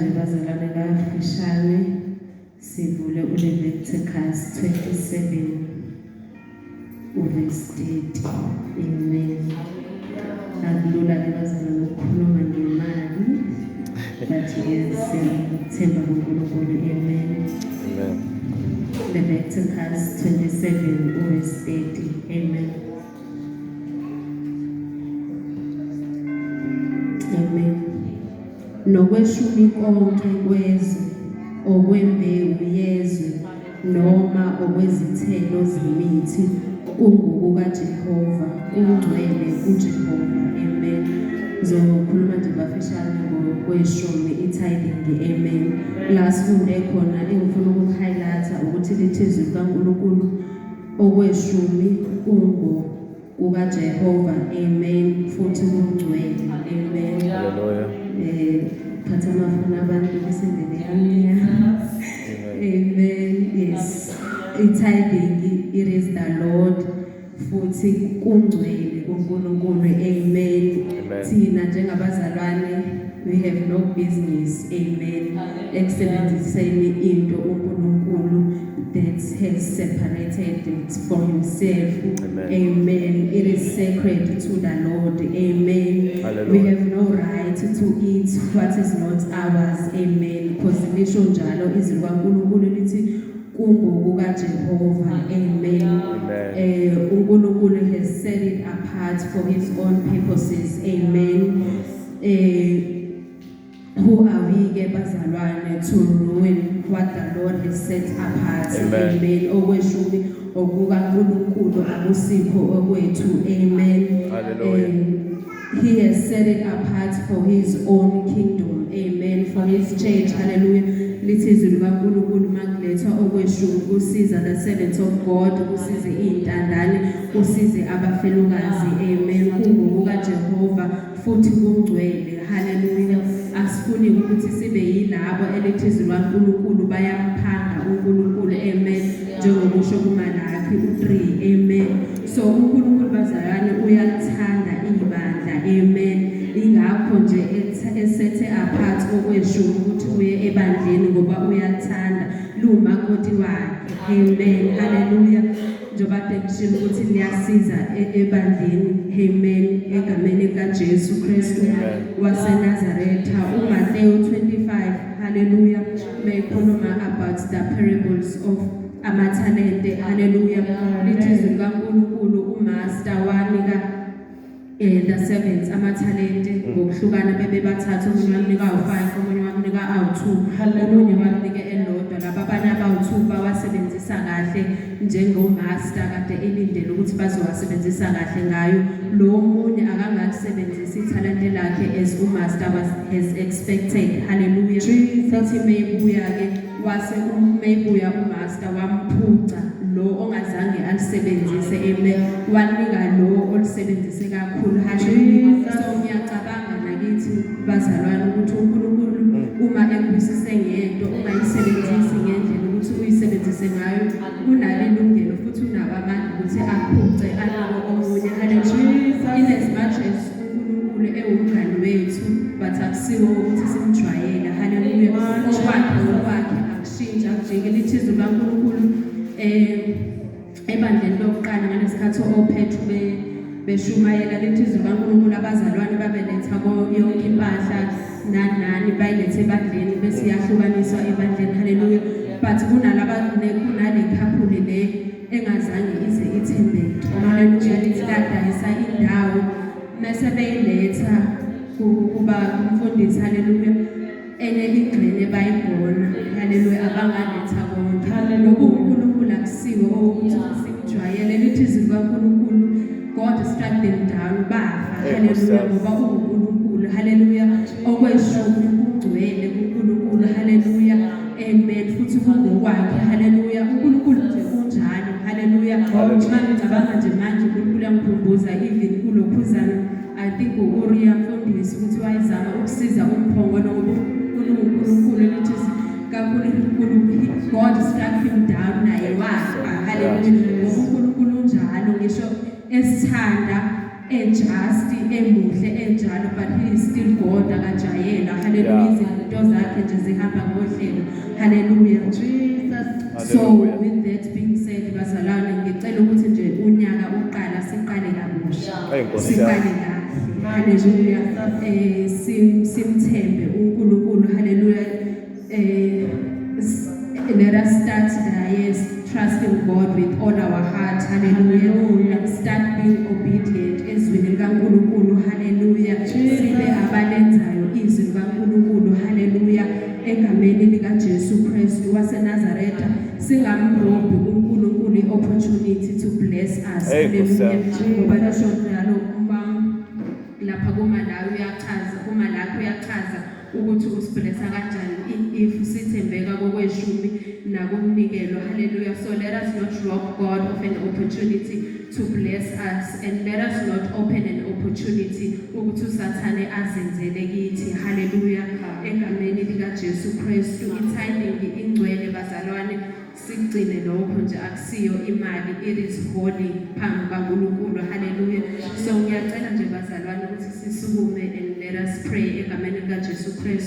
Nje bazalwane kafishane sivule uLeviticus 27 uverse 30. Amen. Akulula ke bazalwane ukukhuluma ngemali, but ke siyathemba kuNkulunkulu. Amen. Amen. Leviticus 27 uverse 30. Amen. Amen. Nokweshumi konke kwezwe, okwembewu yezwe noma okwezithelo zemithi, kungokukaJehova, kungcwele kuJehova. Amen. Ngizokhuluma nje bafishane ngokweshumi, i-tithing. Amen. La sifunde khona engifuna ukuhighlighta ukuthi lithi izwi likaNkulunkulu okweshumi kungo kukaJehova. Amen. Futhi kungcwele. Amen. Hallelujah. Phatha amafoni abantu besendele yami. Amen. Yes. I-tithing, it is the Lord, futhi kungcwele kuNkulunkulu. Amen. Amen. Thina njengabazalwane, we have no business, amen, ekusebenziseni into uNkulunkulu that has separated it for himself. Amen. Amen. It is sacred to the Lord. Amen. Hallelujah. We have no right to eat what is not ours. Amen. Because lisho njalo izwi likaNkulunkulu lithi kungokukaJehova. Amen. Amen. UNkulunkulu has set it apart for his own purposes. Amen. Who are we ke bazalwane to ruin what the Lord has set apart? Amen. Amen. Okweshumi okukaNkulunkulu, akusikho okwethu. Amen. Hallelujah. He has set it apart for his own kingdom. Amen. For his church. Hallelujah. Lithi izwi likaNkulunkulu makulethwa okweshumi kusiza the servants of God, kusize iy'ntandane, kusize abafelokazi. Amen. KungokukaJehova futhi kungcwele. Hallelujah. Asifuni ukuthi sibe yilabo elithi izwi likaNkulunkulu bayamphanga uNkulunkulu. Amen. Njengokusho kuMalaki u3. Amen. So uNkulunkulu bazalwane uyalithanda ibandla. Amen. Ingakho nje esethe apart okweshumi ukuthi uye ebandleni, ngoba uyalithanda, lumakoti wakhe. Amen. Hallelujah. Njengoba kade ngishilo ukuthi liyasiza ebandleni. Amen. Egameni likaJesu Kristu Amen. waseNazaretha. uMathewu 25, hallelujah, meyikhuluma about the parables of amathalente, hallelujah, lithi izwi likaNkulunkulu umaster wanika the servants amathalente ngokuhlukana, bebe bathathu. Omunye wamnika awu-5, omunye wamnika awu-2, omunye wamnika elodwa. Laba abanye abawu-2 bawasebenzisa kahle njengomaster kade elindele ukuthi bazowasebenzisa kahle ngayo. Lo munye akangakusebenzisa ithalente lakhe as umaster was has expected. Hallelujah. Lithi meyibuya-ke, wase meyibuya umaster wamphuca lo ongazange alisebenzise. Amen. Wanika lo olisebenzise kakhulu. Hallelujah. So ngiyacabanga nakithi bazalwane ukuthi uNkulunkulu uma ekubusise ngento, ungayisebenzisi ngendlela ukuthi uyisebenzise ngayo, unalo ilungelo futhi unawo amandla ukuthi aphuce anike omunye. Hallelujah. In as much as uNkulunkulu ewumngani wethu, but akusiwo ukuthi simjwayele. Hallelujah. Okwakhe okwakhe, akushintshi, akujiki. Lithi izwi likaNkulunkulu ebandleni lokuqala ngalesikhathi oPetru beshumayela, lithi izwi likaNkulunkulu abazalwane babeletha yonke impahla nani nani, bayilethe ebandleni bese iyahlukaniswa ebandleni. Haleluya. But kunalaba, kunale couple le engazange ize ithembeke. Haleluya. Lithi ladayisa indawo mase beyiletha kuba kumfundisi. Haleluya. Enye ingxenye bayibona. Haleluya. Abangaletha konke, ngoba uNkulunkulu akusiwo ukuthi simjwayele. Lithi izwi likaNkulunkulu God struck them down, bafa. Haleluya, ngoba uNkulunkulu, haleluya, okweshumi kungcwele kuNkulunkulu. Haleluya. Amen. Futhi kungokwakhe. Haleluya. UNkulunkulu nje unjalo. Haleluya. Uma ngicabanga nje manje, uNkulunkulu yangikhumbuza even kulokhuzana, I think u-Uriya mfundisi, ukuthi wayezama ukusiza umphongolo, ngoba uNkulunkulu elithi kaNkulunkulu God struck him down, naye wafa. Haleluya. Ngoba uNkulunkulu unjalo, ngisho esithanda. e-just, emuhle enjalo, but he is still God, akajayelwa. Hallelujah. Izinto zakhe nje zihamba ngohlelo. Hallelujah. Jesus. So Hallelujah. with that being said, bazalwane, ngicela ukuthi nje unyaka uqala, siqale kabusha. Hey, Nkosi Siqale yami. kahle. Hallelujah. Simthembe uNkulunkulu. Hallelujah. Let us start the years trusting God with all our heart. Hallelujah. Hallelujah. And start being obedient ezwini likaNkulunkulu. Hallelujah. Jesus. Sibe abalenzayo izwi likaNkulunkulu. Hallelujah. Egameni likaJesu Kristu waseNazaretha, singamrobhi uNkulunkulu i-opportunity to bless us. Hey, Nkosi yami. Hallelujah. Ngoba lasho njalo uma lapha kuMalawi uyachaza, kuMalakhi uyachaza ukuthi usiblessa kanjani if sithembeka kokweshumi nakumnikelo. Hallelujah. So let us not rob God of an opportunity to bless us, and let us not open an opportunity ukuthi uSathane azenzele kithi. Hallelujah. Egameni likaJesu Kristu, i-tithing ingcwele, bazalwane, sigcine lokho nje. Akusiyo imali, it is holy phambi kaNkulunkulu. Hallelujah. So ngiyacela nje, bazalwane, ukuthi sisukume and let us pray egameni likaJesu Kristu.